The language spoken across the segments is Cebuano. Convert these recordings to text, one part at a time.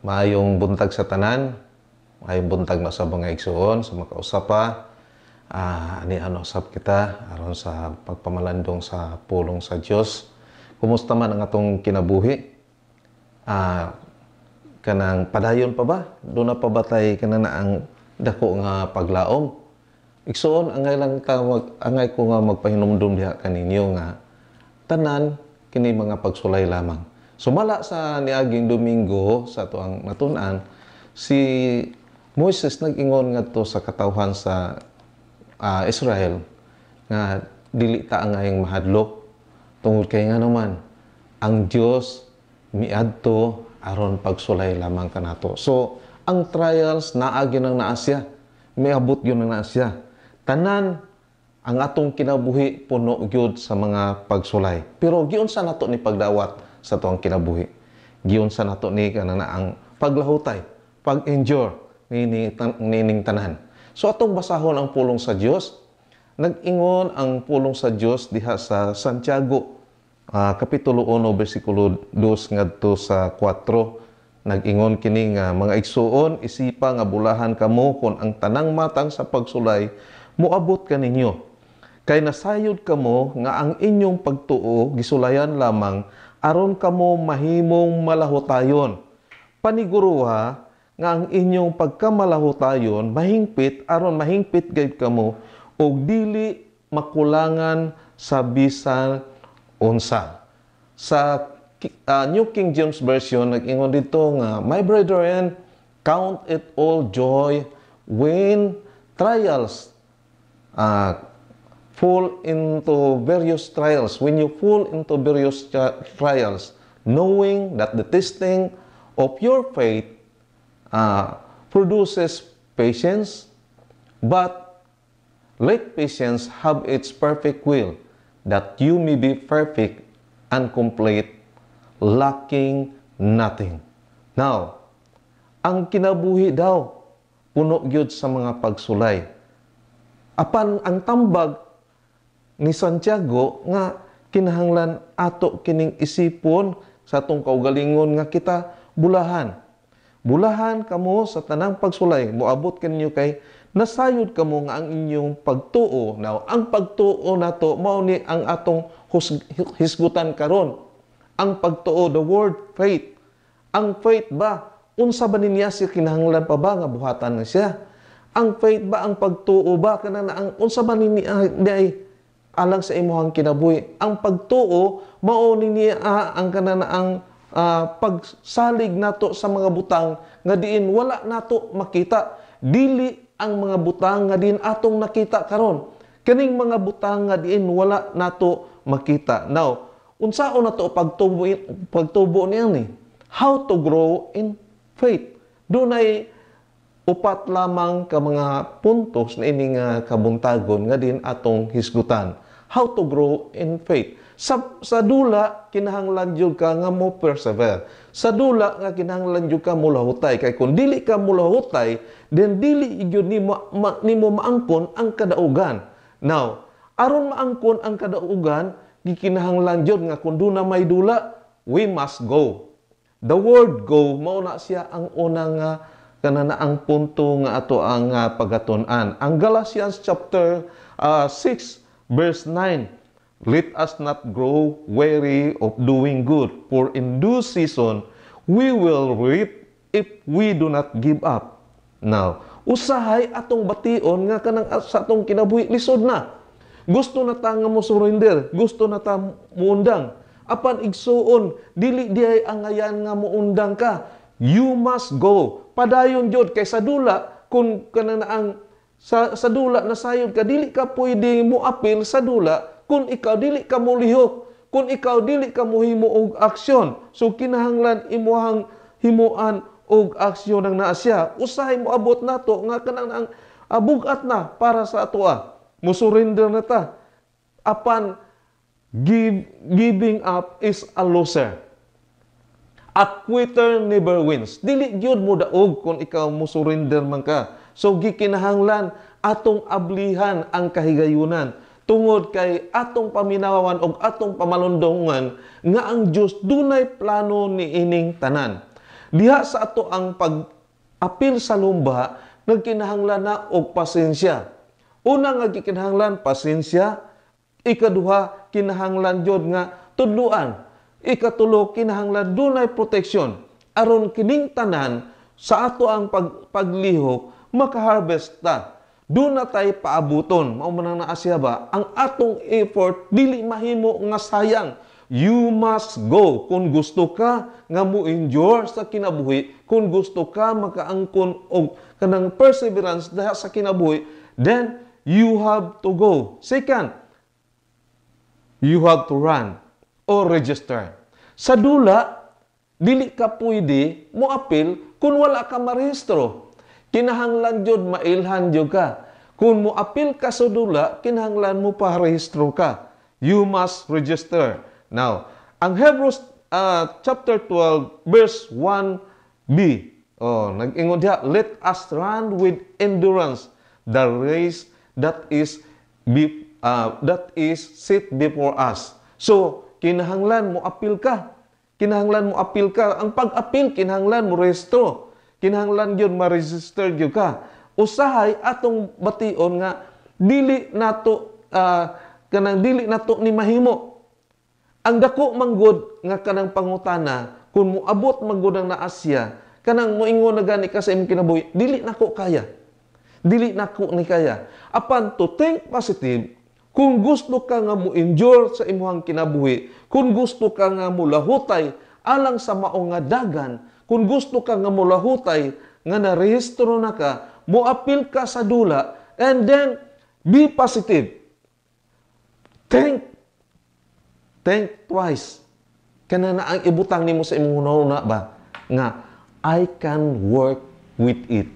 Maayong buntag sa tanan, maayong buntag na sa mga igsuon, sa makausap pa. Ani ano usab kita aron sa pagpamalandong sa pulong sa Dios. Kumusta man ang atong kinabuhi? Kanang padayon pa ba? Duna pa ba tay kanang ang dako nga paglaom? Igsuon, angay lang ta angay ko nga magpahinumdum diha kaninyo nga tanan kini mga pagsulay lamang. Sumala sa niaging Domingo sa atoang natun-an, si Moises nag-ingon ngadto sa katawhan sa Israel nga dili ta angayang mahadlok tungod kay nga naman ang Dios miadto aron pagsulay lamang kanato. So ang trials naa gyud nang naa siya, miabot gyud nang naa siya. Tanan ang atong kinabuhi puno gyud sa mga pagsulay. Pero giunsa nato ni pagdawat sa atong kinabuhi? Giunsa nato ni kanang ang paglahutay, pag-endure nining tanan? So atong basahon ang pulong sa Dios. Nag-ingon ang pulong sa Dios diha sa Santiago kapitulo 1 bersikulo 2 ngadto sa 4. Nag-ingon kini nga, "Mga igsuon, isipa nga bulahan kamo kon ang tanang matang sa pagsulay moabot kaninyo. Kay nasayod kamo nga ang inyong pagtuo gisulayan lamang aron kamo mahimong malahutayon. Paniguruha nga ang inyong pagkamalahutayon mahingpit aron mahingpit gayud kamo og dili makulangan sa bisan unsa." Sa New King James Version, nag-ingon dito nga, "My brethren, count it all joy when trials fall into various trials, when you fall into various trials, knowing that the testing of your faith produces patience, but let patience have its perfect will, that you may be perfect and complete, lacking nothing." Now, ang kinabuhi daw, puno gyud sa mga pagsulay. Apan ang tambag ni Santiago nga kinahanglan ato kining isipon sa atong kaugalingon nga kita bulahan. Bulahan kamo sa tanang pagsulay moabot kaninyo kay nasayod kamo nga ang inyong pagtuo. Now, ang pagtuo nato mao ni ang atong hisgutan karon. Ang pagtuo, the word faith. Ang faith ba, unsa ba niya siya, kinahanglan pa ba nga buhatan na siya? Ang faith ba, ang pagtuo ba, kanang ang unsa ba niya di alang sa imuhang kinabuhi? Ang pagtuo mao ni niya ang kanana ang pagsalig nato sa mga butang nga diin wala nato makita. Dili ang mga butang nga diin atong nakita karon. Kaning mga butang nga diin wala nato makita. Now, unsaon nato pagtubo niya ni? How to grow in faith? Dunay upat lamang ka mga puntos na ining kabuntagon nga din atong hisgutan. How to grow in faith. Sa dula kinahanglan jud ka nga mo persevere. Sa dula nga kinahanglan jud ka molahutay, kay kung dili ka molahutay, then dili gyud nimo maangkon ang kadaugan. Now, aron maangkon ang kadaugan, gikinahanglan jud nga kung duna may dula, we must go. The word "go" mao na siya ang unang kanana ang punto nga ato ang pagatun-an. Ang Galatians chapter 6 verse 9, "Let us not grow weary of doing good, for in due season we will reap if we do not give up." Now, usahay atong bation nga kanang sa atong kinabuhi lisod na. Gusto na ta nga mo surrender, gusto na ta muundang. Apan igsuon, dili diay angayan nga muundang ka. You must go. Padayon jud kay sa dula kung kanang ang sa dula nasayod ka, dili ka pwede mo apil sa dula kung ikaw dili ka molihok, kung ikaw dili ka mohimo og aksyon. So kinahanglan imuhang himuan og aksyon ang naa siya. Usahay moabot nato nga kanang ang bugat na para sa atoa. Mo surrender na ta. Apan giving up is a loser. A quitter never wins. Dili gyud mo daog kung ikaw mo surrender man ka. So gikinahanglan atong ablihan ang kahigayunan tungod kay atong paminawan og atong pamalundongan nga ang Dios dunay plano niining tanan. Diha sa ato ang pag-apil sa lumba, nagkinahanglan na og pasensya. Una nga gikinahanglan, pasensya. Ikaduha, kinahanglan jud nga tudluan. Ikatulo, kinahanglan dunay protection. Aron kining tanan sa ato ang paglihok, makaharvest ta. Doon na tayo paabuton. Mao man ang naa siya ba? Ang atong effort dili mahimo nga sayang. You must go. Kung gusto ka nga mo endure sa kinabuhi, kung gusto ka makaangkon og kanang perseverance diha sa kinabuhi, then you have to go. Second, you have to run or register. Sa dula, dili ka pwede mo apil kung wala ka marehistro. Kinahanglan jud mailhan jud ka. Kung mo apil ka sa dula, kinahanglan mo pa rehistro ka. You must register. Now, ang Hebrews chapter 12 verse 1b. Oh, nag-ingon diha, "Let us run with endurance the race that is set before us." So, kinahanglan mo apil ka. Kinahanglan mo apil ka. Ang pag-apil, kinahanglan mo rehistro. Kinahanglan gyud ma-register gyud ka. Usahay atong bation nga dili nato kanang dili nato ni mahimo. Ang dako manggod nga kanang pangutana, kung moabot manggod ang naa siya, kanang moingon na gani ka sa imong kinabuhi, "Dili nako kaya. Dili nako ni kaya." Apan to think positive, kung gusto ka nga mo endure sa imong kinabuhi, kung gusto ka nga mulahutay alang sa mao nga dagan, kung gusto ka nga mulahutay nga narehistro na ka, moapil ka sa dula, and then be positive. Think twice. Kana na ang ibutang nimo sa imong hunahuna ba nga "I can work with it.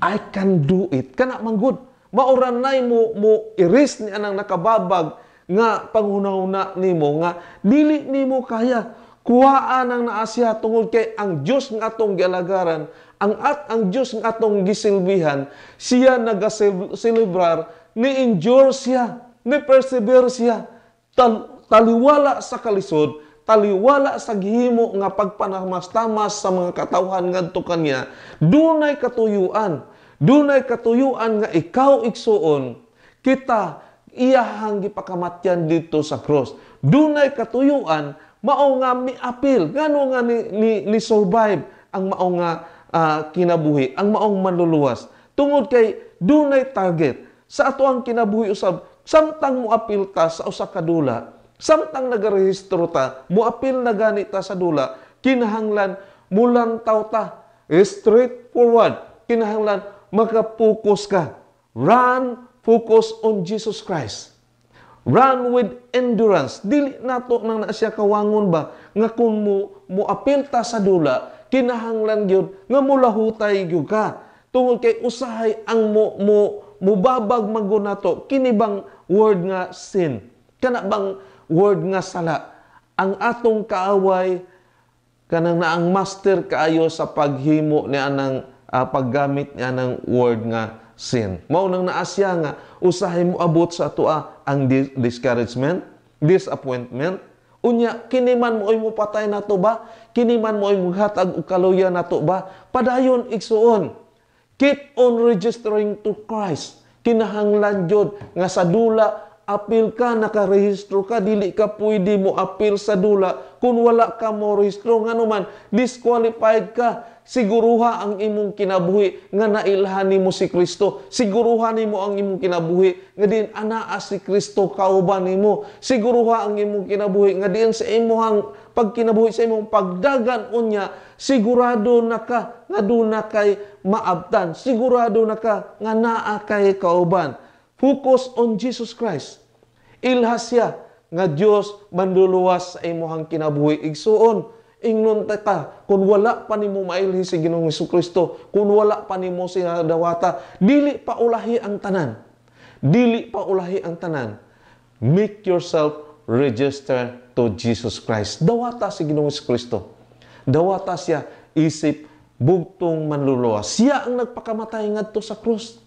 I can do it." Kana man gud. Mauranay mo iris ni anang nakababag nga panghunahuna nimo nga dili nimo kaya. Kuhaan ang naa siya tungod kay ang Dios nga atong gialagaran, ang Dios nga atong gisilbihan, siya nagaselebrar, ni endure siya, ni persevere siya. Taliwala sa kalisod, taliwala sa gihimo nga pagpanamastamas sa mga katawhan ngadto kaniya, dunay katuyuan. Dunay katuyuan nga ikaw, igsuon, kita iyahang gipakamatyan dito sa cross. Dunay katuyuan mao nga miapil, ngano nga ni survive ang mao nga kinabuhi, ang maong manluluwas. Tungod kay dunay target sa ato ang kinabuhi usab samtang moapil ta sa usa ka dula, samtang nagarehistro ta, moapil na gani ta sa dula, kinahanglan mulantaw ta straight forward, kinahanglan makapokus ka. Run, focus on Jesus Christ. Run with endurance. Dili nato nang na siya kawangon ba nga kung mo apil ta sa dula, kinahanglan gyud nga mulahutay gyud ka. Tungod kay usahay ang mo mo mubabag man gud nato kini bang word nga sin. Kana bang word nga sala. Ang atong kaaway kanang naang master kaayo sa paghimo ni anang paggamit niya ng word nga sin. Mao nang naa siya nga usahay mo abot sa atoa ang discouragement, disappointment. Unya kini man mo mo patay nato ba? Kini man mo hatag og kaluya nato ba? Padayon, igsuon. Keep on registering to Christ. Kinahanglan jud nga sa dula apil ka, nakarehistro ka. Dili ka pwede mo apil sa dula kung wala ka mo rehistro. Ngano man, disqualified ka. Siguruha ang imong kinabuhi nga nailhan nimo si Kristo. Siguruha nimo ang imong kinabuhi nga din anaa si Kristo kauban nimo. Siguruha ang imong kinabuhi nga diin sa imong pagkinabuhi, sa imong pagdagan unya, sigurado na ka nga duna kay maabtan. Sigurado na ka nga naa kay kauban. Focus on Jesus Christ. Ilha siya nga Dios manluluwas sa imong kinabuhi. Igsuon, ingnon ta ka, kung wala pa nimo mailhi si Ginoong Kristo, kung wala pa nimo siya dawata, dili pa ulahi ang tanan. Dili pa ulahi ang tanan. Make yourself register to Jesus Christ. Dawata si Ginoong Kristo. Dawata siya isip bugtong manluluwas. Siya ang nagpakamatay ngadto sa krus.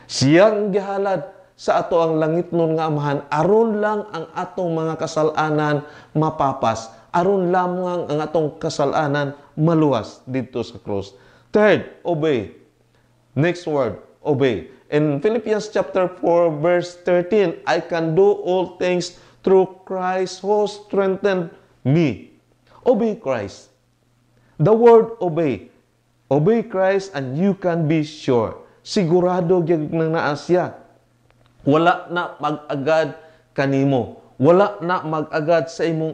Siya ang gihalad sa ato ang langit nun nga Amahan aron lang ang atong mga kasalanan mapapas, aron lamang ang atong kasalanan maluwas didto sa cross. Third, obey. Next word, obey. In Philippians chapter 4 verse 13, "I can do all things through Christ who strengthened me." Obey Christ. The word obey. Obey Christ and you can be sure. Sigurado gyud nang naa siya. Wala na mag-agad kanimo. Wala na mag-agad sa imong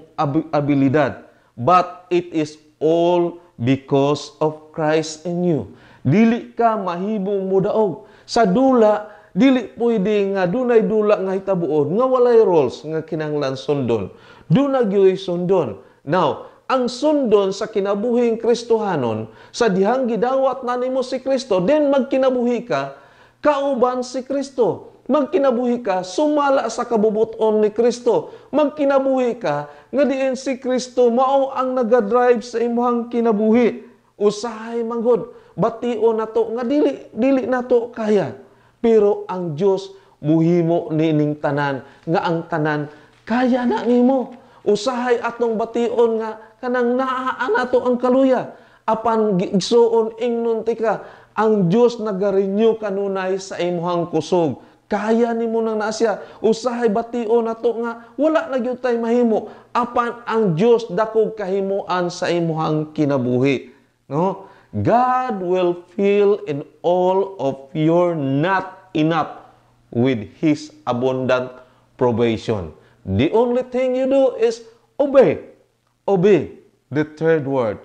abilidad. But it is all because of Christ in you. Dili ka mahimong mudaog. Sa dula, dili pwede nga dunay dula nga hitabuon nga walay rules nga kinahanglan sundon. Duna gyoy sundon. Now, ang sundon sa kinabuhing Kristohanon, sa dihang gidawat na nimo si Kristo, then magkinabuhi ka kauban si Kristo. Magkinabuhi ka sumala sa kabubuton ni Kristo. Magkinabuhi ka nga diin si Kristo mao ang nagadrive sa imong kinabuhi. Usahay manggod, bation nato nga dili dili nato kaya. Pero ang Dios muhimo niining tanan nga ang tanan kaya na nimo. Usahay atong bation nga kanang naa nato ang kaluya. Apan igsuon, ingnon tika, ang Dios nagarenew kanunay sa imong kusog. Kaya nimo nang naa siya. Usahay bation nato nga wala na gyud tay mahimo. Apan ang Dios dakog kahimuan sa imong kinabuhi. No? God will fill in all of your not enough with His abundant provision. The only thing you do is obey. Obey. The third word.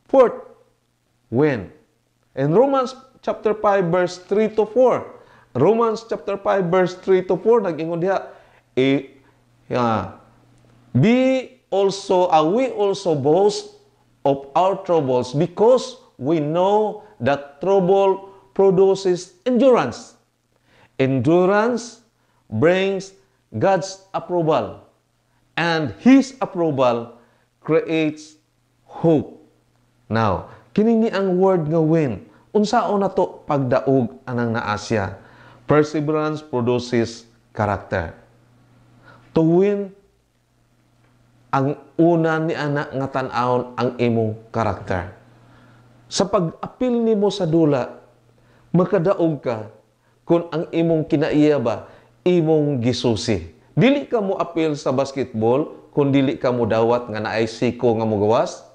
Fourth, win. In Romans chapter 5 verse 3 to 4. Romans chapter 5 verse 3 to 4, nag-ingon diha, be also we also boast of our troubles because we know that trouble produces endurance. Endurance brings God's approval, and His approval creates hope. Now, kini ni ang word nga win. Unsaon nato pagdaog anang naa siya? Perseverance produces character. To win, ang una ni ana nga tan-awon ang imong karakter. Sa pag-apil nimo sa dula, makadaog ka kung ang imong kinaiya ba imong gisusi. Dili ka mo apil sa basketball kung dili ka mo dawat nga naay siko nga mogawas.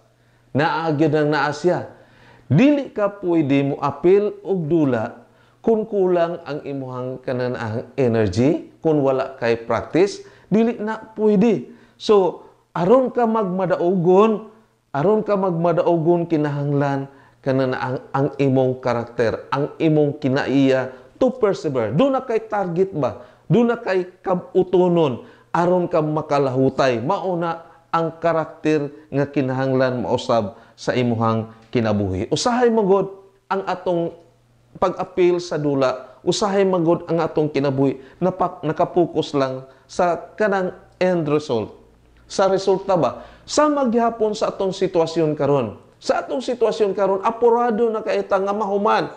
Naa gyud ang naa siya. Dili ka pwede mo apil og dula kung kulang ang imuhang kanang energy, kung wala kay practice, dili na pwede. So, aron ka magmadaugon, kinahanglan kanan ang imong karakter, ang imong kinaiya to persevere. Duna kay target ba? Duna kay kabutonon aron ka makalahutay. Mauna ang karakter nga kinahanglan mausab sa imuhang kinabuhi. Usahay magod ang atong pag-apil sa dula, usahay magod ang atong kinabuhi nakapokus lang sa kanang end result. Sa resulta ba? Sa maghapon sa atong sitwasyon karon. Sa atong sitwasyon karon, apurado na kaayo ta nga mahuman.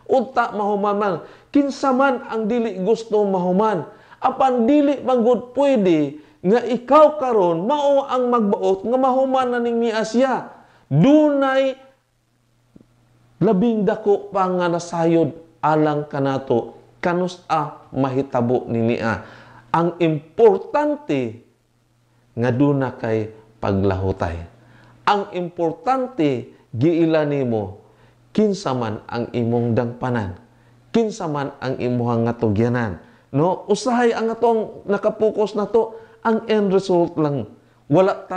Unta mahuman man. Kinsa man ang dili gusto mahuman? Apan dili manggod pwede nga ikaw karon mao ang magbaot nga mahuman na ning niya siya. Dunay labing dako pa nga nasayod alang kanato kanus-a mahitabo ni niya. Ang importante nga duna kay paglahutay. Ang importante, giila nimo kinsa man ang imong dangpanan, kinsa man ang imuhang nga tugyanan. No, usahay ang atong nakapokus na to ang end result lang. Wala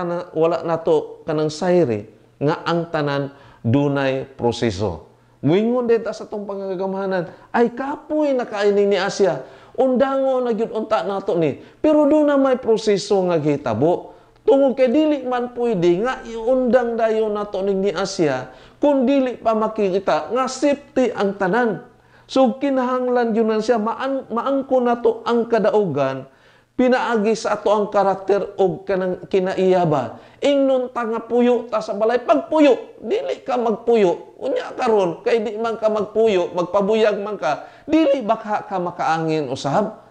nato kanang sayri nga ang tanan dunay proseso. Muingon din ta sa atong pangagamahanan, ay kapoy na kaayo ni Asia. Undango na gyud unta nato ni. Pero duna may proseso nga gihitabo. Tungod kay dili man pwede nga iundang dayon nato ning ni Asia kung dili pa makikita nga safety ang tanan. So kinahanglan yun na siya maangko nato ang kadaugan pinaagi sa ato ang karakter og kanang kinaiya ba. Ingnon ta nga puyo ta sa balay, pagpuyo, dili ka magpuyo. Unya karon kay di man ka magpuyo, magpabuyag man ka, dili baka ka makaangin usab?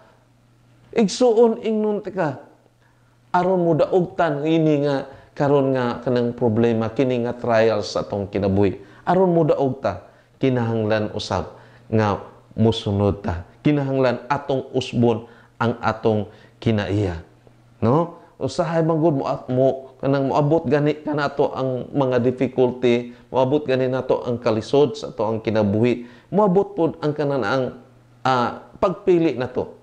Igsuon, ingnon ka, aron mo daogtan ini nga karon nga kanang problema, kini nga trials sa atong kinabuhi. Aron modaog ta, kinahanglan usab nga musunod ta. Kinahanglan atong usbon ang atong kinaiya. No? Usahay man gud mo at mo kanang moabot gani kanato ang mga difficulty, moabot gani nato ang kalisod sa ato ang kinabuhi, moabot pod ang kanan ang pagpili nato.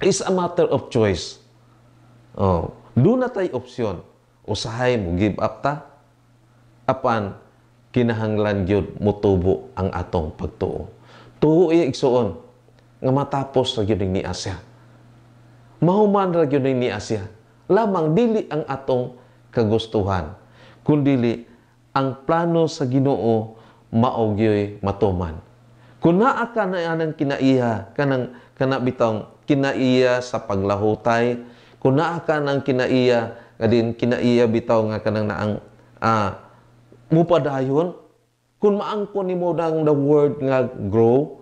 It's a matter of choice. Oh, duna tay opsyon. Usahay mo give up ta, apan kinahanglan gyud motubo ang atong pagtuo. Tuo iya, igsuon, nga matapos ra gyud ni Asya. Mahuman ra gyud ni Asya. Lamang dili ang atong kagustuhan, kundili ang plano sa Ginoo mao gyoy matuman. Kung naa ka na anang kinaiya, kanang kana bitong kinaiya sa paglahutay, kung naa ka ng kinaiya, nga din kinaiya bitaw nga kanang naang mupadayon, kung maangkon nimo nang the word nga grow,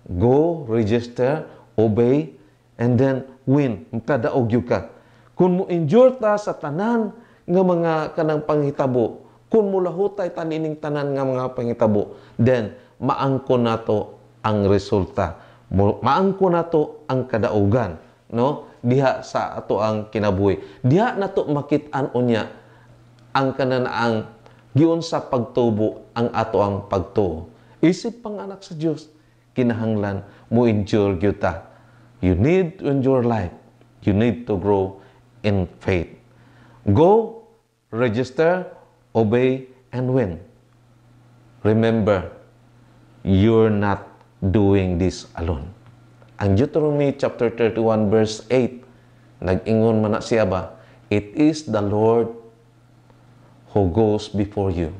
go, register, obey, and then win, makadaog gyud ka. Kung mo endure ta sa tanan nga mga kanang panghitabo, kung mulahutay ta nining tanan nga mga panghitabo, then maangkon nato ang resulta. Maangkon nato ang kadaugan, no? Diha sa ato ang kinabuhi. Diha nato makit-an unya ang kananaang giunsa pagtubo ang ato ang pagtuo. Isip pang anak sa Dios, kinahanglan mo endure gyud ta. You need to endure life. You need to grow in faith. Go, register, obey, and win. Remember, you're not doing this alone. Ang Deuteronomy chapter 31 verse 8, nag-ingon man na siya ba, "It is the Lord who goes before you.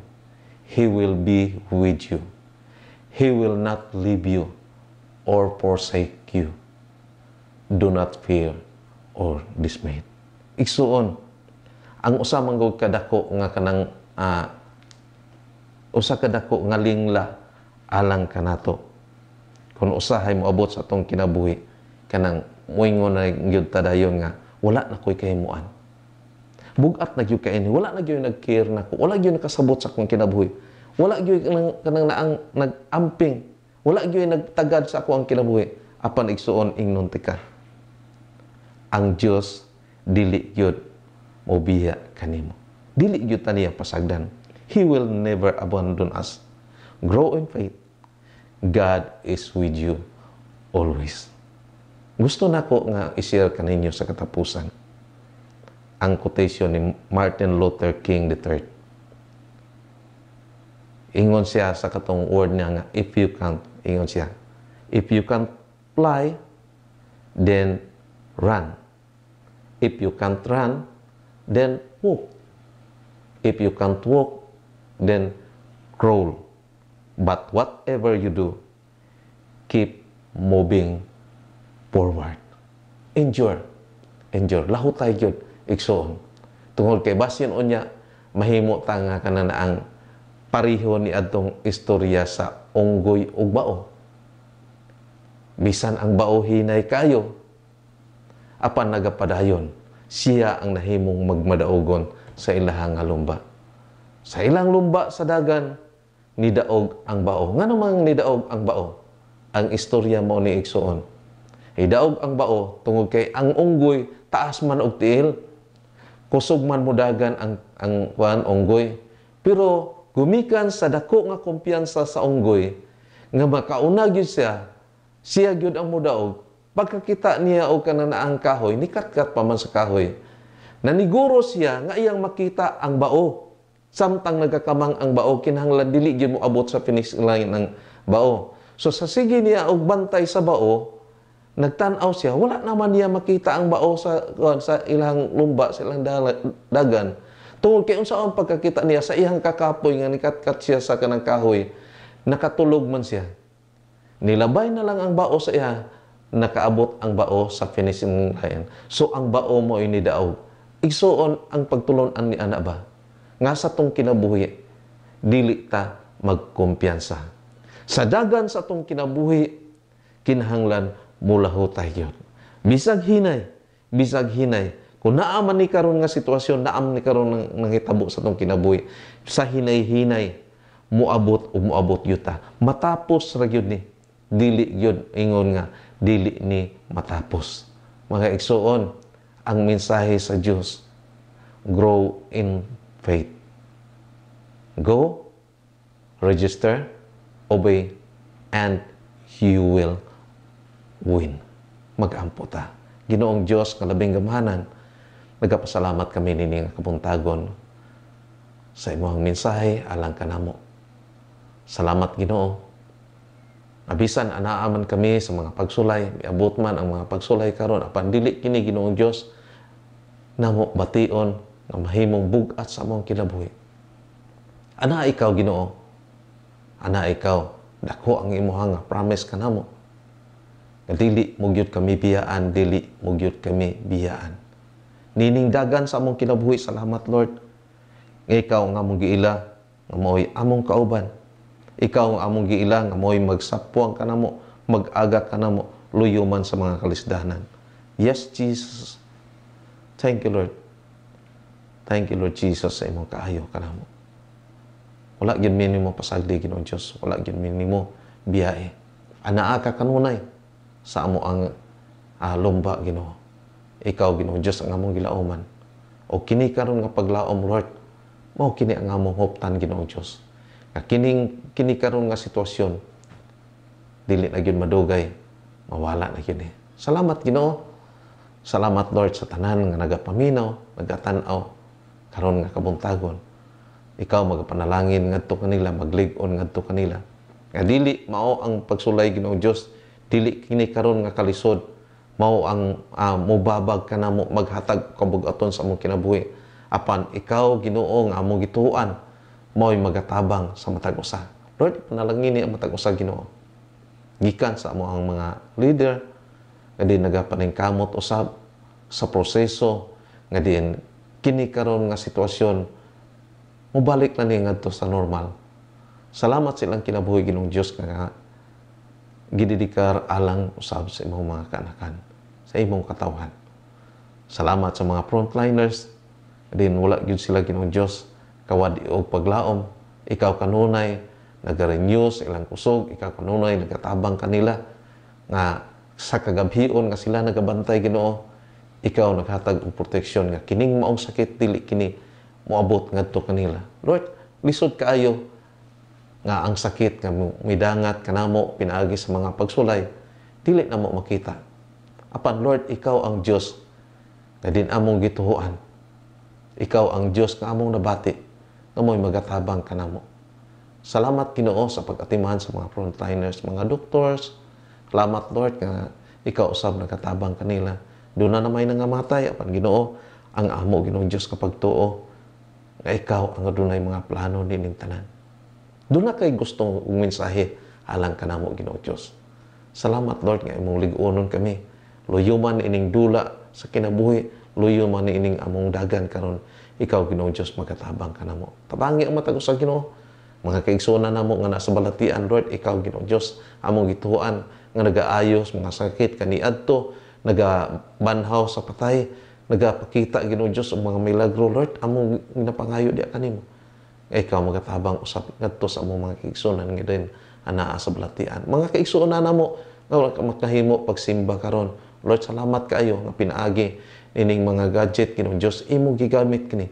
He will be with you. He will not leave you or forsake you. Do not fear or dismay." Igsuon, ang usa man gud kadako nga kanang usa kadako nga lingla alang kanato. Kung usahay moabot sa atong kinabuhi, kanang moingon na gyud ta dayon nga wala na ko'y kahimuan. Bugat na gyud kaini, wala na gyud nag-care nako, wala gyud nakasabot sa akong kinabuhi. Wala gyud kanang naang nag-amping, wala gyud nagtagad sa ako ang kinabuhi. Apan igsuon, ingnon tika. Ang Dios dili gyud mobiya kanimo. Dili gyud ta niya pasagdan. He will never abandon us. Grow in faith. God is with you always. Gusto nako nga i-share kaninyo sa katapusan ang quotation ni Martin Luther King III. Ingon siya sa katong word niya nga, if you can't, ingon siya, "If you can't fly, then run. If you can't run, then walk. If you can't walk, then crawl. But whatever you do, keep moving forward." Endure. Endure. Lahutay gyud, igsoon. Tungod kay basin unya, mahimo ta nga kananaang pareho ni adtong istorya sa unggoy ug bao. Bisan ang bao hinay kayo, apan nagapadayon, siya ang nahimong magmadaugon sa ilahang nga lumba. Sa ilang lumba sa dagan, nidaog ang bao. Ngano mang nidaog ang bao? Ang istorya mo ni igsoon. Nidaog ang bao tungod kay ang unggoy taas man og tiil. Kusog man modagan ang kuan unggoy. Pero gumikan sa dako nga kumpiyansa sa unggoy nga makauna gyud siya, siya gyud ang modaog. Pagkakita niya og kananaang kahoy, nikatkat pa man sa kahoy. Naniguro siya nga iyang makita ang bao. Samtang nagakamang ang bao, kinahanglan dili gyud mo abot sa finish line ng bao. So sa sige niya og bantay sa bao, nagtan-aw siya, wala naman niya makita ang bao sa ilang lumba, sa ilang dagan. Tungod kay unsa ang pagkakita niya sa iyang kakapoy nga nikatkat siya sa kanang kahoy, nakatulog man siya. Nilabay na lang ang bao sa iya, nakaabot ang bao sa finishing line. So ang bao mo inidaog. Igsuon, ang pagtulon-an ni ana ba? Nga sa tong kinabuhi, dili ta magkumpiyansa. Sa dagan sa tong kinabuhi, kinahanglan mulahutay gyud. Bisag hinay, bisag hinay, Kung naa man ni karon nga sitwasyon, naa man ni karon nang nanghitabo sa atong kinabuhi, sa hinay-hinay moabot o moabot yuta. Matapos ra gyud ni. Dili gyud ingon nga dili ni matapos. Mga igsuon, ang mensahe sa Dios, grow in faith. Go, register, obey, and you will win. Mag-ampo ta. Ginoong Dios nga labing gamhanan, nagapasalamat kami nini nga kabuntagon sa imong mensahe alang kanamo. Salamat, Ginoo. Abisan anaa man kami sa mga pagsulay, miabot man ang mga pagsulay karon, apan dili kini, Ginoong Dios, namo bation nga mahimong bug-at sa among kinabuhi. Ana ikaw, Ginoo. Ana ikaw, dako ang imuhang nga promise kanamo. Nga dili mo gyud kami biyaan, dili mo gyud kami biyaan. Nining dagan sa among kinabuhi, salamat, Lord. Nga ikaw nga among giila, nga mao'y among kauban. Ikaw ang among giila nga mao'y magsapwang kanamo, mag-aga kanamo, luyo man sa mga kalisdanan. Yes, Jesus. Thank you, Lord. Thank you, Lord Jesus, sa imong kaayo kanamo. Wala gyud mi nimo pasagdi, Ginoong Dios. Wala gyud mi nimo biyae. Anaa ka kanunay sa amo ang lumba, Ginoo. Ikaw, Ginoong Dios, ang among gilauman. O kini karon nga paglaom, Lord, mao kini ang among huptan, Ginoong Dios. Nga kining kini karon nga sitwasyon dili na gyud madugay, mawala na gyud ni. Salamat, Ginoo. Salamat, Lord, sa tanan nga nagapaminaw, nagatan-aw karon nga kabuntagon. Ikaw magapanalangin ngadto kanila, maglig-on ngadto kanila. Nga dili mao ang pagsulay, Ginoong Dios, dili kini karon nga kalisod mao ang mobabag kanamo, maghatag kabug-aton sa among kinabuhi. Apan ikaw, Ginoo, nga among gituoan, mao'y magatabang sa matag usa. Lord, panalangin ni ang matag usa, Ginoo. Gikan sa amo ang mga leader nga di nagapaningkamot usab sa proseso nga diin kini karon nga sitwasyon mobalik na ni ngadto sa normal. Salamat silang kinabuhi, Ginoong Dios, nga gidedikar alang usab sa imong mga kaanakan, sa imong katawhan. Salamat sa mga frontliners din wala gyud sila, Ginoong Dios, kawad og paglaom. Ikaw kanunay nagarenew sa ilang kusog, ikaw kanunay nagatabang kanila nga sa kagabhion nga sila nagabantay, Ginoo, ikaw naghatag og proteksyon nga kining maong sakit dili kini moabot ngadto kanila. Lord, lisod kaayo nga ang sakit nga midangat kanamo pinaagi sa mga pagsulay dili namo makita. Apan Lord, ikaw ang Dios nga din among gituohan. Ikaw ang Dios nga among nabati nga mo'y magatabang kanamo. Salamat, Ginoo, sa pag-atiman sa mga frontliners, mga doctors. Salamat, Lord, nga ikaw usab nagatabang kanila. Duna na may nangamatay apan, Ginoo, ang amo, Ginoong Dios, kapag tuo nga ikaw ang adunay mga plano nining tanan. Duna kay gustong og mensahe alang kanamo, Ginoong Dios. Salamat, Lord, nga imong lig-onon kami. Luyo man ining dula sa kinabuhi, luyo man ining among dagan karon, ikaw, Ginoong Dios, magatabang kanamo. Tabangi ang matag usa, Ginoo. Mga kaigsuonan namo nga nasa balatian, Lord, ikaw, Ginoong Dios, among gituoan nga nagaayos mga sakit kaniadto, nagabanhaw sa patay, nagapakita, Ginoong Dios, og mga milagro, Lord, among ginapangayo diha kanimo. Nga ikaw magatabang usab ngadto sa among mga kaigsuonan nga din anaa sa balatian. Mga kaigsuonan namo nga wala ka makahimo pagsimba karon. Lord, salamat kaayo nga pinaagi nining mga gadget, Ginoong Dios, imo gigamit kini.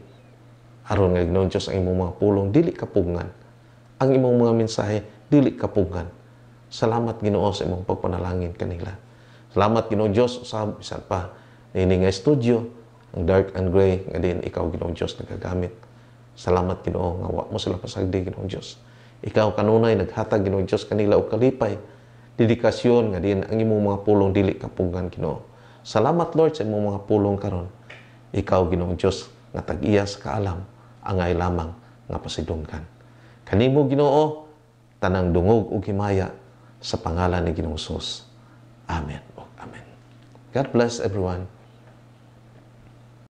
Aron nga, Ginoong Dios, ang imong mga pulong dili kapugngan. Ang imong mga mensahe dili kapugngan. Salamat, Ginoo, sa imong pagpanalangin kanila. Salamat, Ginoong Dios, usab bisan pa niini nga studio, ang dark and gray nga din ikaw, Ginoong Dios, nagagamit. Salamat, Ginoo, nga wa mo sila pasagdi, Ginoong Dios. Ikaw kanunay naghatag, Ginoong Dios, kanila og kalipay, dedikasyon nga din ang imong mga pulong dili kapugngan, Ginoo. Salamat, Lord, sa imong mga pulong karon. Ikaw, Ginoong Dios, nga tag-iya sa kaalam, angay lamang nga pasidunggan. Kanimo, Ginoo, tanang dungog ug himaya sa pangalan ni Ginoong Jesus. Amen. Amen. God bless everyone.